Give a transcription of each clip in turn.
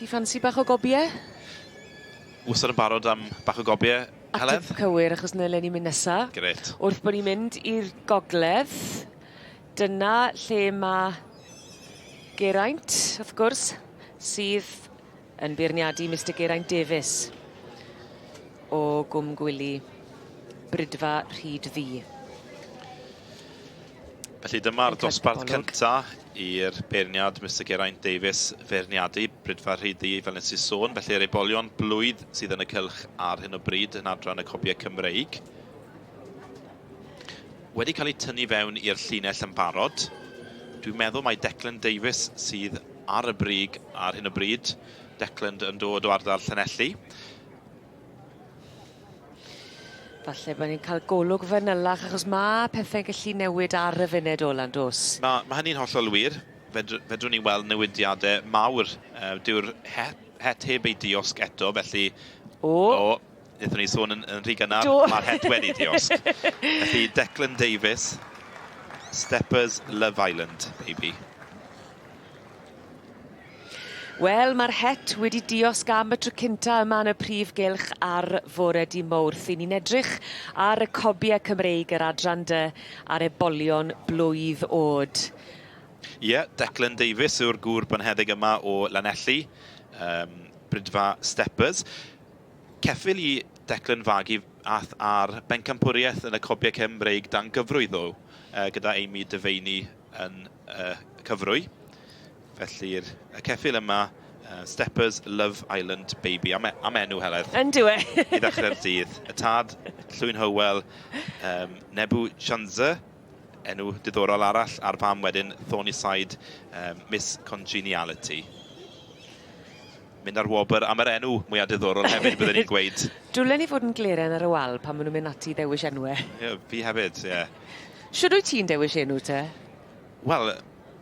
Ti ffansi bach o gobie? Wastad yn barod am bach o gobie, Heledd? Ateb cywir achos 'na le ni'n mynd nesa. Grêt. Wrth bo' ni'n mynd i'r gogledd dyna lle ma' Geraint wrth gwrs sydd yn beirniadu Mister Geraint Davies o Gwm Gwili, Bridfa Rhyd Ddu. Felly dyma'r dosbarth cynta i'r beirniad Mister Geraint Davies feirniadu Bridfa Rhyd Ddu fel nes i sôn. Felly yr ebolion blwydd sydd yn y cylch ar hyn o bryd yn adran y cobiau Cymreig. Wedi cael eu tynnu fewn i'r llinell yn barod. Dwi'n meddwl mai Declan Davies sydd ar y brig ar hyn o bryd. Declan yn dod o ardal Llanelli. Falle bo' ni'n cael golwg fanylach achos ma' pethe'n gallu newid ar y funud ola yndos? Ma' ma' hynny'n hollol wir. Fedr- fedrwn ni weld newidiade mawr. Yy dyw'r het het heb ei diosg eto felly... O! O! Nethon ni sôn yn yn rhy gynnar. Do! Ma'r het wedi diosg. Felly Declan Davies, Steppers Love Island baby. Wel, mae'r het wedi diosg am y tro cynta yma yn y prif gylch ar fore dy Mowrth. I ni'n edrych ar y cobiau Cymreig yr adran dy a'r ebolion blwydd o'd. Ie, yeah, Declan Davies yw'r gŵr bonheddig yma o Lanelli, um, Bridfa Steppers. Ceffyl i Declan fagu ath ar bencampwriaeth yn y cobiau Cymreig dan gyfrwy ddo, uh, gyda Amy Devaney yn y cyfrwy. Felly'r y ceffyl yma, uh, Steppers Love Island Baby, am, e, am enw Heledd. Yn dyw e? I ddechrau'r dydd. Y tad, Llwyn Howell, um, Nebu Shanza, enw diddorol arall, a'r fam wedyn, Thornyside um, Miss Congeniality. Mynd ar wobr am yr enw mwyaf diddorol hefyd, byddwn ni'n gweud. Dwlen i fod yn gleren ar y wal pan maen nhw'n mynd ati i ddewis enwe. Ie, yeah, fi hefyd, ie. Yeah. Shwd wyt ti'n dewis enw te? Wel,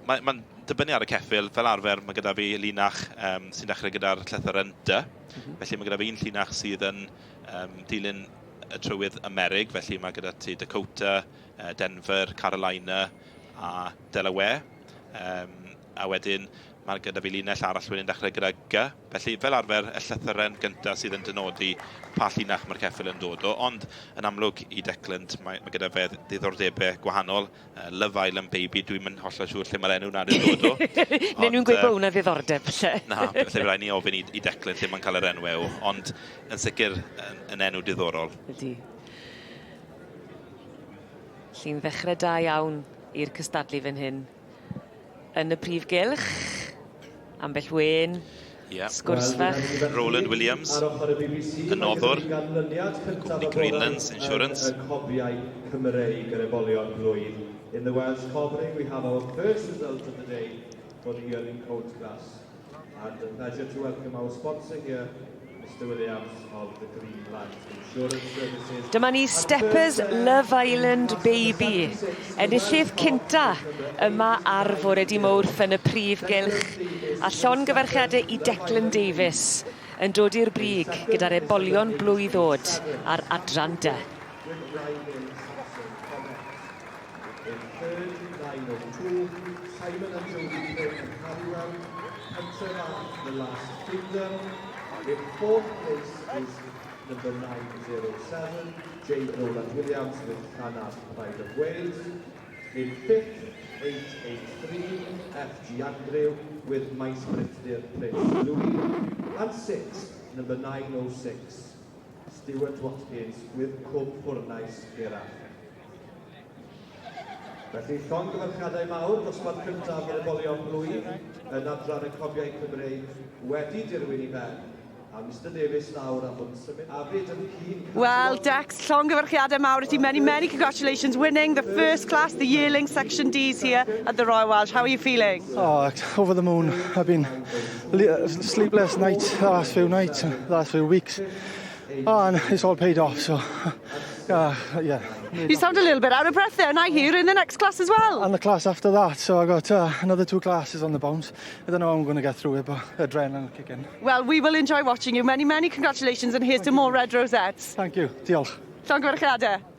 mae'n ma dibynnu ar y ceffyl. Fel arfer, mae gyda fi linach um, sy'n dechrau gyda'r llythyren D. Mm -hmm. Felly mae gyda fi un llinach sydd yn um, dilyn y trywydd Amerig, felly mae gyda ti Dakota, Denver, Carolina a Delaware. Um, a wedyn mae gyda fi linell arall wedyn dechrau gyda G. Felly, fel arfer, y llythyren gyntaf sydd yn dynodi pa llinach mae'r ceffyl yn dod o, ond yn amlwg i Declan, mae, mae gyda fe ddiddordebau gwahanol. Uh, Love Island Baby, dwi'n mynd hollol siŵr lle mae'r enw na'n dod o. Neu nhw'n gweud bod hwnna ddiddordeb, lle. Na, felly rhaid ni ofyn i, i Declan lle mae'n cael yr enw o, ond yn sicr yn, yn enw diddorol. Ydy. Lli'n ddechrau da iawn i'r cystadlu fan hyn. Yn y prif gylch, ambell wên, yeah. sgwrs fach. Roland Williams, y noddwr, cwmni Greenlands Insurance. Y cobiau Cymreig yr ebolion blwydd. In the Welsh Cobring, we have our first result of the day for the yearling colt class. And a pleasure to welcome our sponsor here, Mr Williams of the Greenland Insurance Services. Dyma ni Steppers Love Island Baby. Enillydd cynta yma ar fore di Mowrth yn y prif gylch. A llongyfarchiade i Declan Davies yn dod i'r brig gyda'r ebolion blwydd o'd ar adran dy. In third, 902, Simon and Jodie Quinn of Halliwell, Pentre The Last Kingdom. In fourth place is number 907, J. Roland Williams with Llanarth Pride of Wales. In fifth, 883, F.G. Andrew with Maes Brithdir Prince Louis. And sixth, number 906, Stuart Watkins with Cwm Ffwrnais Gerallt. Felly, llongyfarchiadau mawr, dosbarth cyntaf yr ebolion blwydd yn adran y cobiau Cymreig wedi dirwyn i ben. A Mister Davies nawr am fod yn symud afyd yn cyn Wel, Dex, llongyfarchiadau mawr i ti. Many, many congratulations winning the first class, the yearling section Ds here at the Royal Welsh. How are you feeling? Oh, over the moon. I've been sleepless nights the last few nights, the last few weeks. Oh, and it's all paid off, so yeah. You sound a little bit out of breath there, and I hear you're in the next class as well. And the class after that, so I got another two classes on the bounce. I don't know how I'm going to get through it, but adrenaline will kick in. Well, we will enjoy watching you. Many, many congratulations, and here's Thank to you. more red rosettes. Thank you. Diolch. Llongyfarchiadau.